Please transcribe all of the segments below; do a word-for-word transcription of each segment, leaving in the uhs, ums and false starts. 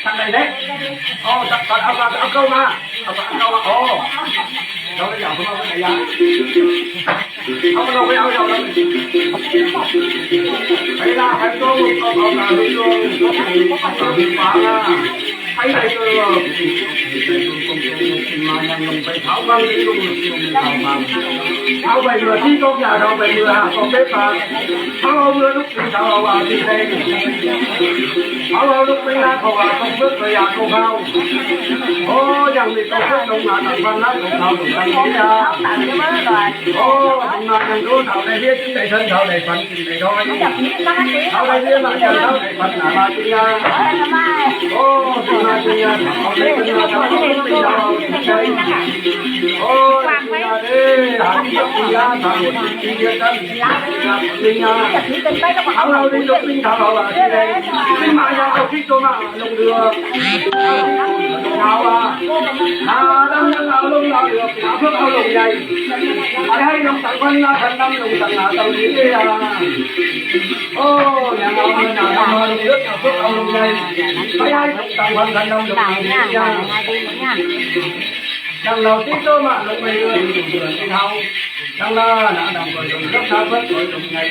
Thằng này đấy. Ồ, thằng, thằng, áo, áo, áo câu mà. Áo, áo câu mà. Ồ. Đó là giọng của ông cái này à? Áo câu, áo, áo, áo. Đây là hai câu, câu, câu, câu, câu, câu, câu, câu, câu, hai này cơ. Mà nhằm lòng phải tháo băng cái lòng, lòng tháo băng. Tháo băng mà tí cốc nhà đâu, băng mưa hà, có bếp mà. Tháo mưa lúc Thảo hầu à, thì đây. Thảo hầu lúc bánh lá, hầu à, công phước rồi à, công hao. Ô, dòng thì công phước đông mà, tặng văn lá, công hao, tặng văn lá. Ô, thì mà thằng đứa thảo này biết, chính đại thân, thảo này phận, chính đại thôi. Thảo này biết mà, thảo này phận là ba chính nha. Ô, thì mà chính nha, thảo này phận là thảo này phận. Ô, chính nha, ê, hả, chính nha, thảo này phận, chính nha, chính nha. Thảo hầu đi, lục binh thảo hầu à, chính đây. Binh mà nhà, tao kích tôi mà. Lục được. Lục hảo à. À, đang đang hảo lục hảo được. Hảo phước hảo lục dạy. Ở đây lục tặng con là thành năm lục tặng hảo tặng lý đi à. Ô, nhà hảo, nhà hảo, hảo lục được, hảo phước hảo lục dạy. Ở đây lục tặng con thành năm lục tặng lý đi à. Đang đầu tiên tôi mà lục mày lục được, lục hảo. Đang là, đã đồng rồi lục rất hảo phước rồi lục dạy.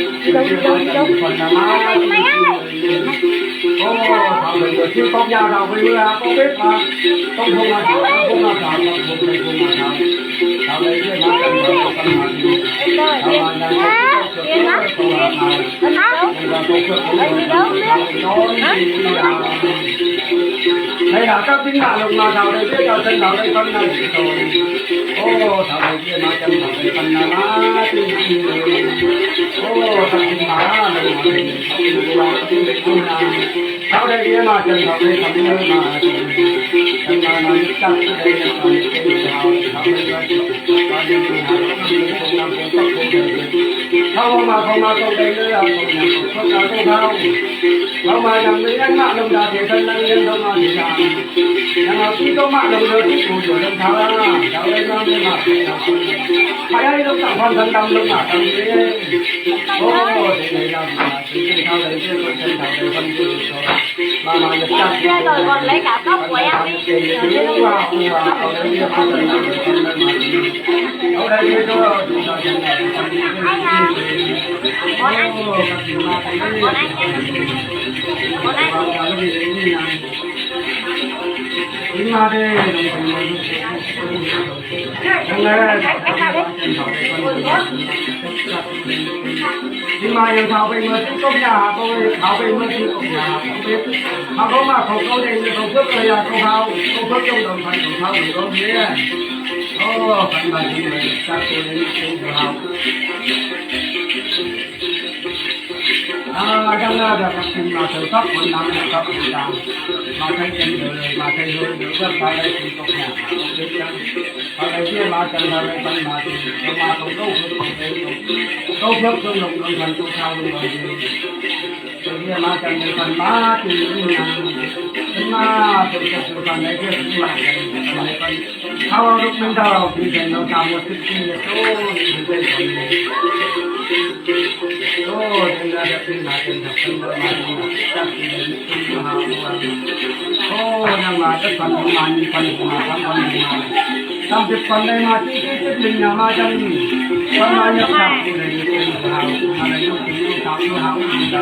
Đi đâu, đi đâu, đi đâu? Ơ, thảo đảy mư̱a, chứ tốc nhà thảo đảy mư̱a, có biết mà. Tốc không mà thảo, tốc không mà thảo, tốc không mà thảo. Thảo đảy mư̱a, mà thảo, thảo, thảo, thảo. Thảo mà nhà, thảo, thảo, thảo, thảo. Đi đâu? Đi đâu? Hả? Nây là các tính mạng lục mà thảo đảy mư̱a, thảo chân thảo đảy phân này rồi. Ô, thảo đảy mư̱a, mà chân thảo đảy phân này mà, chứ. Ô, các tính mạng lục mà thảo đảy mư̱a, thảo đảy mư̱a, mà chân thảo đảy phân này mà, chứ. Chân mà nó chắc đảy mư̱a, mà chân thảo đảy phân này. Thảo mà, thảo mà, tông đảy mư̱a, thảo mà, thảo mà, tông đảy mư̱a, thảo mà, thảo mà, tông đảy mư̱a. Thảo mà, dăm đảy ăn mă lông đa, thiệt thân năng yên, thảo mà, thiệt là. Dăm đảy tí tông mă lông đa, tí tù dùa lông thảo, thảo đảy mư̱a, thảo đảy mư̱a. Phải ai lông tặng phần thân tâm lông mă tâm đảy. Ô, thiệt đảy là, thiệt đảy thảo đảy mư̱a, thiệt đảy thảo đảy mư̱a, thiệt đảy. Mà, mà, thiệt đảy. Rồi còn lấy cả cốc của em đi. Nhưng mà nhiều thảo bình mà tiếp tục nhà tôi, thảo bình mà tiếp tục nhà tôi biết. Mà có mà không có đây, không cướp rồi à, không thảo, không cướp trong đồng thành, không thảo, không có nghĩa. Ô, phần mà gì mà chắc tôi đến, tôi thảo. À, dăm đa, dăm đa, dăm đa, sơ sót, phần năm, sơ sót, phần năm. Mà thấy chân rồi, mà thấy hơi, rồi, rất phải đây, thì tốt nhà, tốt biết chăng. Phải đây, kia mà chân rồi, phần mà thì, phần mà không có, không có, không có, không có, không có, không có, không có, không có, không có, Tui hia mă chăn đảy păn mă, tui hia mă, tui hia mă, tui hia mă, tui hia mă, tui hia mă, tui hia mă. Thảo lục minh thảo, tui hia mă, tam mă, tui hia mă, tui hia mă. Ô, tui hia mă, tui hia mă, tui hia mă, tui hia mă, tui hia mă. Ô, nang mă, tơ̆ păn mă, ni păn mă, tam păn mă. Tam chip păn đảy mă, chip chip chip linh mă, mă chăn. Păn mă nhập sạc, tui hia mă, tui hia mă, tui hia mă.